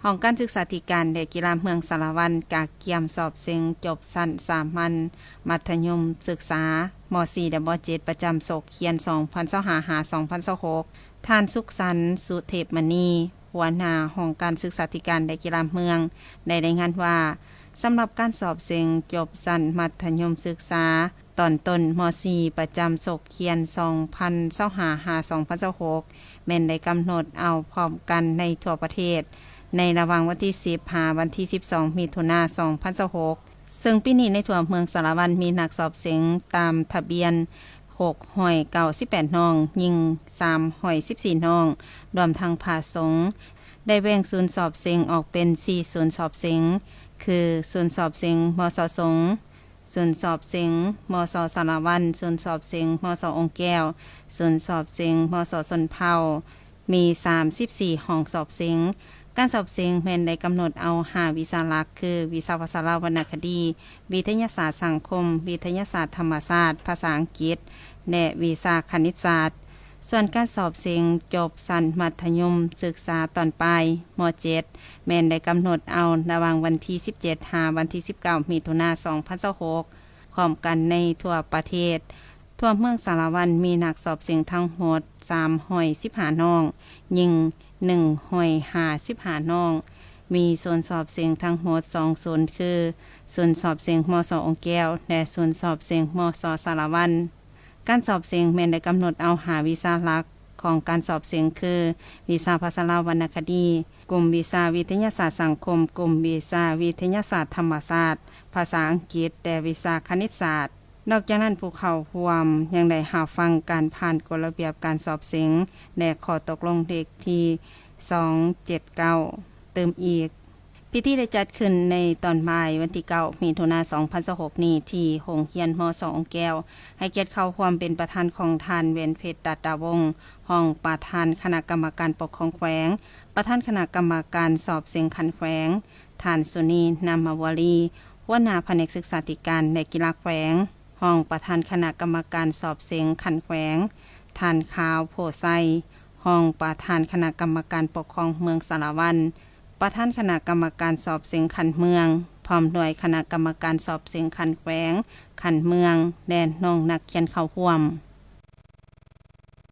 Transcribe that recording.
ຫ້ອງການສຶກສາທິການ ແລະ ກິລາເມືອງສາລະວັນ ກະກຽມສອບເສັງຈົບຊັ້ນສາມັນມັດທະຍົມສຶກສາ ມໍສີ່ ແລະ ມໍເຈັດ ປະຈຳສົກຮຽນ ສອງພັນຊາວຫ້າ ຫາ ສອງພັນຊາວຫົກ. ທ່ານ ສຸກສັນ ສຸເທບມະນີ ຫົວໜ້າຫ້ອງການສຶກສາທິການ ແລະ ກິລາເມືອງ ໄດ້ລາຍງານວ່າ ສຳລັບການສອບເສັງຈົບຊັ້ນມັດທະຍົມສຶກສາ ຕອນຕົ້ນ ມໍສີ່ ປະຈຳສົກຮຽນ ສອງພັນຊາວຫ້າ ຫາ ສອງພັນຊາວຫົກ ແມ່ນໄດ້ກຳນົດເອົາພ້ອມກັນໃນທົ່ວປະເທດ ໃນລະຫວ່າງວັນທີສິບ ຫາ ວັນທີສິບສອງ ມິຖຸນາ ສອງພັນຊາວຫົກ ເຊິ່ງປີນີ້ໃນທົ່ວເມືອງສາລະວັນມີນັກສອບເສັງຕາມທະບຽນ ຫົກຮ້ອຍເກົ້າສິບແປດນ້ອງ, ຍິງສາມຮ້ອຍສິບສີ່ນ້ອງ, ລວມທັງພະສົງ. ໄດ້ແບ່ງສູນສອບເສັງອອກເປັນສີ່ສູນສອບເສັງ ຄື ສູນສອບເສັງ ມສ ສົງ, ສູນສອບເສັງ ມສ ສາລະວັນ, ສູນສອບເສັງ ມສ ອົງແກ້ວ, ສູນສອບເສັງ ມສ ຊົນເຜົ່າ, ມີສາມສິບສີ່ຫ້ອງສອບເສັງ. ການສອບເສັງແມ່ນໄດ້ກຳນົດເອົາຫ້າວິຊາຫຼັກ ຄື ວິຊາພາສາລາວວັນນະຄະດີ, ວິທະຍາສາດສັງຄົມ, ວິທະຍາສາດທຳມະຊາດ, ພາສາອັງກິດ ແລະ ວິຊາຄະນິດສາດ. ສ່ວນການສອບເສັງຈົບຊັ້ນມັດທະຍົມສຶກສາຕອນປາຍ ມໍເຈັດ ແມ່ນໄດ້ກຳນົດເອົາລະຫວ່າງວັນທີສິບເຈັດ ຫາ ວັນທີສິບເກົ້າ ມິຖຸນາ ສອງພັນຊາວຫົກ ພ້ອມກັນໃນທົ່ວປະເທດ. ທົ່ວເມືອງສາລະວັນມີນັກສອບເສັງທັງໝົດສາມຮ້ອຍສິບຫ້ານ້ອງ, ຍິງໜຶ່ງຮ້ອຍຫ້າສິບຫ້ານ້ອງ, ມີສູນສອບເສັງທັງໝົດສອງສູນ ຄື ສູນສອບເສັງ ມສ ອົງແກ້ວ ແລະ ສູນສອບເສັງ ມສ ສາລະວັນ. ການສອບເສັງແມ່ນໄດ້ກຳນົດເອົາຫ້າວິຊາຫຼັກຂອງການສອບເສັງ ຄື ວິຊາພາສາລາວວັນນະຄະດີ, ກຸ່ມວິຊາວິທະຍາສາດສັງຄົມ, ກຸ່ມວິຊາວິທະຍາສາດທຳມະຊາດ, ພາສາອັງກິດ ແລະ ວິຊາຄະນິດສາດ. ນອກຈາກນັ້ນ, ຜູ້ເຂົ້າຮ່ວມຍັງໄດ້ຮັບຟັງການຜ່ານກົດລະບຽບການສອບເສັງ ແລະ ຂໍ້ຕົກລົງເລກທີສອງເຈັດເກົ້າ ຕື່ມອີກ. ພິທີໄດ້ຈັດຂຶ້ນໃນຕອນບ່າຍວັນທີເກົ້າ ມິຖຸນາ ສອງພັນຊາວຫົກນີ້ ທີ່ໂຮງຮຽນ ມສ ອົງແກ້ວ, ໃຫ້ກຽດເຂົ້າຮ່ວມເປັນປະທານຂອງທ່ານ ແຫວນເພັດ ຕັດຕະວົງ, ຮອງປະທານຄະນະກຳມະການປົກຄອງແຂວງ, ປະທານຄະນະກຳມະການສອບເສັງຂັ້ນແຂວງ, ທ່ານ ສຸນີ ນາມະວາລີ, ຫົວໜ້າພະແນກສຶກສາທິການ ແລະ ກິລາແຂວງ, ຮອງປະທານຄະນະກຳມະການສອບເສັງຂັ້ນແຂວງ, ທ່ານ ຂາວ ໂພໄຊ, ຮອງປະທານຄະນະກຳມະການປົກຄອງເມືອງສາລະວັນ, ປະທານຄະນະກຳມະການສອບເສັງຂັ້ນເມືອງ, ພ້ອມດ້ວຍຄະນະກຳມະການສອບເສັງຂັ້ນແຂວງ, ຂັ້ນເມືອງ ແລະ ນ້ອງນັກຮຽນເຂົ້າຮ່ວມ.